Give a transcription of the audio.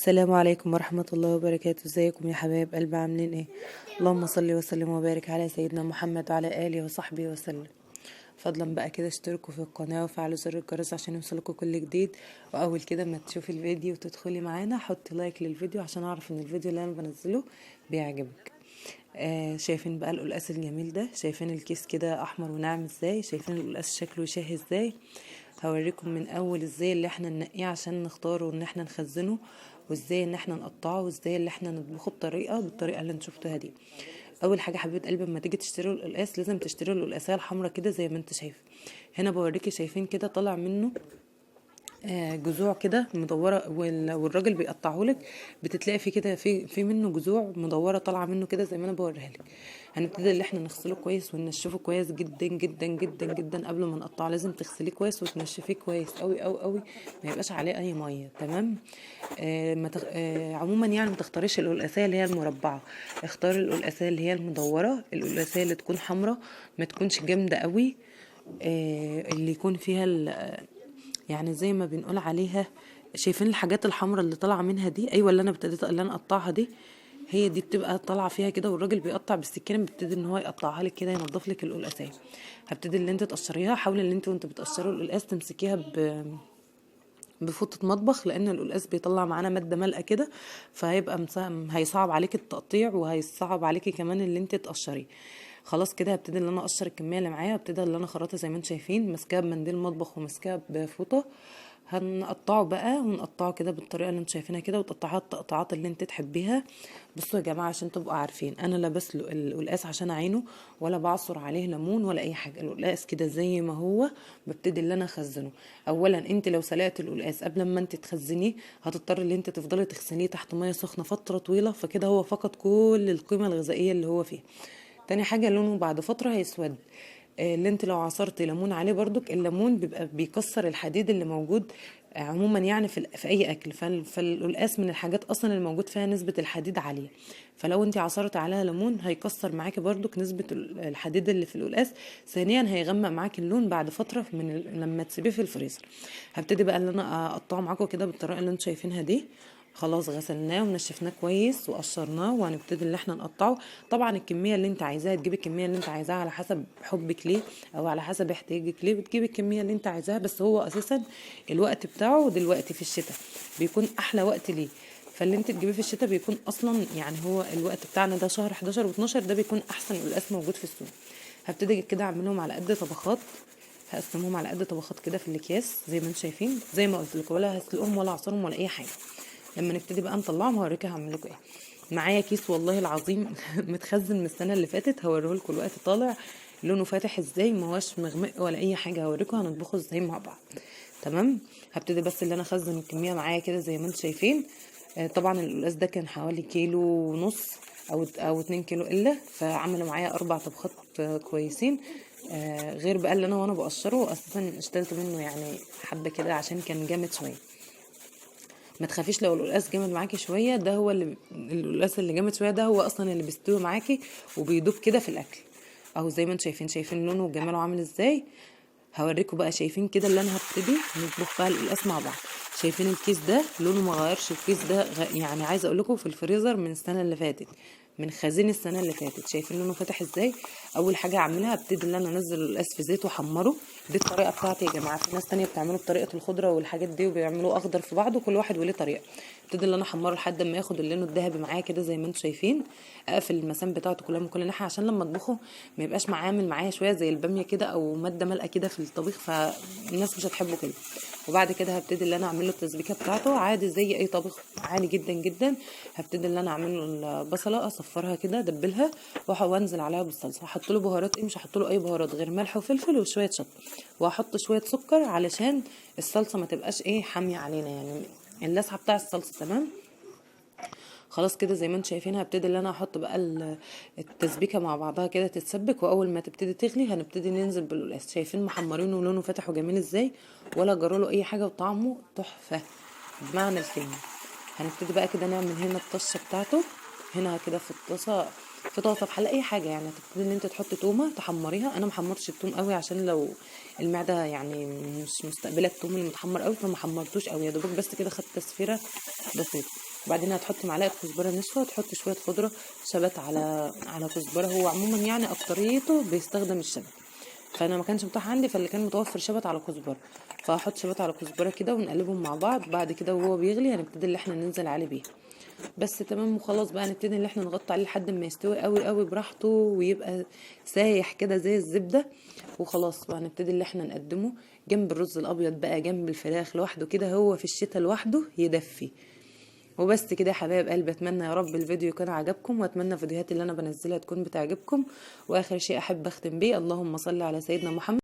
السلام عليكم ورحمة الله وبركاته. ازيكم يا حبايب قلبي، عاملين ايه؟ اللهم صل وسلم وبارك على سيدنا محمد وعلى آله وصحبه وسلم. فضلا بقى كده اشتركوا في القناة وفعلوا زر الجرس عشان يوصلكوا كل جديد، واول كده ما تشوفي الفيديو وتدخلي معانا حطي like للفيديو عشان اعرف ان الفيديو اللي انا بنزله بيعجبك. شايفين بقى القلقاس الجميل ده؟ شايفين الكيس كده احمر وناعم ازاي؟ شايفين القلقاس شكله شاهي ازاي؟ هوريكم من اول ازاي اللي احنا ننقيه عشان نختاره ان احنا نخزنه، وازاي ان احنا نقطعه، وازاي اللي احنا نطبخه بالطريقة اللي انتوا شفتوها دي. اول حاجة حبيبه قلبي، لما تيجي تشتري القلقاس لازم تشتري القلقاسيه الحمراء كده زي ما انت شايف. هنا بوريكي شايفين كده طالع منه جذوع كده مدورة، والراجل بيقطعهولك بتتلاقي في كده في منه جذوع مدورة طالعه منه كده زي ما انا بوريها لك. هنبتدي اللي احنا نغسله كويس وننشفه كويس جدا جدا جدا جدا قبل ما نقطعه. لازم تغسليه كويس وتنشفيه كويس قوي قوي قوي، ما يبقاش عليه اي مية، تمام؟ ما تغ... عموما يعني ما تختاريش القلقاسيه اللي هي المربعه، اختاري القلقاسيه اللي هي المدوره، القلقاسيه اللي تكون حمراء، ما تكونش جامدة قوي، اللي يكون فيها يعني زي ما بنقول عليها. شايفين الحاجات الحمراء اللي طالعه منها دي؟ ايوه، اللي انا ابتديت اللي انا اقطعها دي، هي دي بتبقى طالعه فيها كده، والراجل بيقطع بالسكينة بيبتدي ان هو يقطعها لك كده، ينضف لك القلقاسيه. هبتدي اللي انت تقشريها. حاولي ان انت وانت بتقشري القلقاس تمسكيها بفوطه مطبخ، لان القلقاس بيطلع معانا مادة مالئه كده، فهيبقى هيصعب عليك التقطيع وهيصعب عليكي كمان اللي انت تقشريه. خلاص كده هبتدي ان انا اقشر الكمية اللي معايا، وابتدي ان انا اخرطها زي ما انتم شايفين، ماسكاها بمنديل مطبخ وماسكاها بفوطه. هنقطعه بقى ونقطعه كده بالطريقة اللي انتم شايفينها كده، وتقطعها التقطعات اللي انت تحبيها. بصوا يا جماعة عشان تبقوا عارفين، انا لا بسلق القلقاس عشان اعينه، ولا بعصر عليه ليمون ولا اي حاجة. القلقاس كده زي ما هو ببتدي ان انا اخزنه. اولا انت لو سلقت القلقاس قبل ما انت تخزنيه هتضطر ان انت تفضلي تغسليه تحت مية سخنة فترة طويلة، فكده هو فقد كل القيمة الغذائية اللي هو فيها. تاني حاجة لونه بعد فترة هيسود. اللي انت لو عصرتي ليمون عليه برضك الليمون بيبقى بيكسر الحديد اللي موجود، عموما يعني في اي اكل. فالقلقاس من الحاجات اصلا اللي موجود فيها نسبه الحديد عالية، فلو انت عصرتي عليها ليمون هيكسر معاكي برضك نسبه الحديد اللي في القلقاس. ثانيا هيغمق معاكي اللون بعد فترة من لما تسيبيه في الفريزر. هبتدي بقى اللي انا اقطعه معاكم كده بالطريقة اللي انتوا شايفينها دي. خلاص غسلناه ونشفناه كويس وقشرناه، وهنبتدي اللي احنا نقطعه. طبعا الكمية اللي انت عايزاها تجيبي الكمية اللي انت عايزاها على حسب حبك ليه او على حسب احتياجك ليه، بتجيبي الكمية اللي انت عايزاها. بس هو اساسا الوقت بتاعه دلوقتي في الشتاء بيكون احلى وقت ليه، فاللي انت تجيبيه في الشتاء بيكون اصلا يعني هو الوقت بتاعنا ده شهر 11 و12 ده بيكون احسن قلقاس موجود في السوق. هبتدي كده اعملهم على قد طبخات، هقسمهم على قد طبخات كده في الاكياس زي ما انتم شايفين. زي ما قلت لكم ولا هسلقهم ولا اعصرهم ولا اي حاجة. لما نبتدي بقى نطلعهم هوريكم هعمل لكم ايه. معايا كيس والله العظيم متخزن من السنة اللي فاتت، هوريه لكم الوقت طالع لونه فاتح ازاي، ما هوش مغمق ولا اي حاجة. هوريكم هنطبخه ازاي مع بعض، تمام؟ هبتدي بس اللي انا اخزن الكمية معايا كده زي ما انتم شايفين. طبعا القلقاس ده كان حوالي 1.5 كيلو او 2 كيلو الا، فعملوا معايا 4 طبخات كويسين. غير بقى اللي انا وانا بقشره اساسا اشتريت منه يعني حبه كده عشان كان جامد شوية. ما تخافيش لو القلقاس جامد معاكي شوية، ده هو اللي القلقاس اللي جامد شوية ده هو اصلا اللي بيستوي معاكي وبيدوب كده في الاكل اهو. زي ما انتم شايفين، شايفين لونه وجماله عامل ازاي. هوريكم بقى. شايفين كده اللي انا هبتدي نطبخ بقى القلقاس مع بعض. شايفين الكيس ده لونه ما غيرش، الكيس ده يعني عايزه اقول لكم في الفريزر من السنة اللي فاتت، من خزين السنة اللي فاتت. شايفين لونه فاتح ازاي. اول حاجة اعملها ابتدي ان انا انزل القلقاس في زيت واحمره. دي الطريقة بتاعتي يا جماعة، في ناس تانية بتعمله بطريقة الخضرة والحاجات دي وبيعملوه اخضر في بعضه، كل واحد وليه طريقه. ابتدي ان انا احمره لحد ما ياخد اللون الذهبي معايا كده زي ما انتم شايفين. اقفل المسام بتاعته كلها من كل ناحية عشان لما اطبخه ما يبقاش معامل معايا شوية زي الباميه كده او مادة مالئه كده في الطبيخ، فالناس مش هتحبه كده. وبعد كده هبتدي ان انا اعمل له التسبيكه بتاعته عادي زي اي طبيخ عادي جدا جدا. هبتدي ان انا اعمل له البصله اصفرها كده ادبلها وانزل عليها بالصلصه. هحط له بهارات ايه؟ مش هحط له اي بهارات غير ملح وفلفل وشوية شطه، وهحط شوية سكر علشان الصلصه ما تبقاش ايه حامية علينا، يعني اللسعه بتاع الصلصه، تمام؟ خلاص كده زي ما انتم شايفين هبتدي ان انا احط بقى التسبيكه مع بعضها كده تتسبك، واول ما تبتدي تغلي هنبتدي ننزل بالقلقاس. شايفين محمرينه ولونه فاتح وجميل ازاي، ولا جراله اي حاجة وطعمه تحفة بمعنى الكلمة. هنبتدي بقى كده نعمل هنا الطشه بتاعته هنا كده في الطاسه، في طاسه في حله اي حاجة يعني. هتبتدي ان انت تحطي تومة تحمريها. انا ما حمرتش التوم قوي عشان لو المعدة يعني مش مستقبله التوم اللي متحمر قوي، فما حمرتوش قوي، يا دوبك بس كده خدت تسفيره بسيطة. وبعدين هتحطي معلقه كزبره ناشفة، وتحطي شوية خضرة شبت على كزبره. هو عموما يعني اكتريته بيستخدم الشبت، فانا ما كانش متاح عندي، فاللي كان متوفر شبت على كزبره، فهحط شبت على كزبره كده ونقلبهم مع بعض. بعد كده وهو بيغلي هنبتدي اللي احنا ننزل عليه بيه بس. تمام. وخلاص بقى نبتدي ان احنا نغطي عليه لحد ما يستوي قوي قوي براحته، ويبقى سايح كده زي الزبدة. وخلاص بقى نبتدي اللي احنا نقدمه جنب الرز الابيض بقى، جنب الفراخ لوحده كده، هو في الشتاء لوحده يدفي. وبس كده يا حبايب قلبي، اتمنى يا رب الفيديو يكون عجبكم، واتمنى الفيديوهات اللي انا بنزلها تكون بتعجبكم. واخر شيء احب اختم بيه، اللهم صل على سيدنا محمد.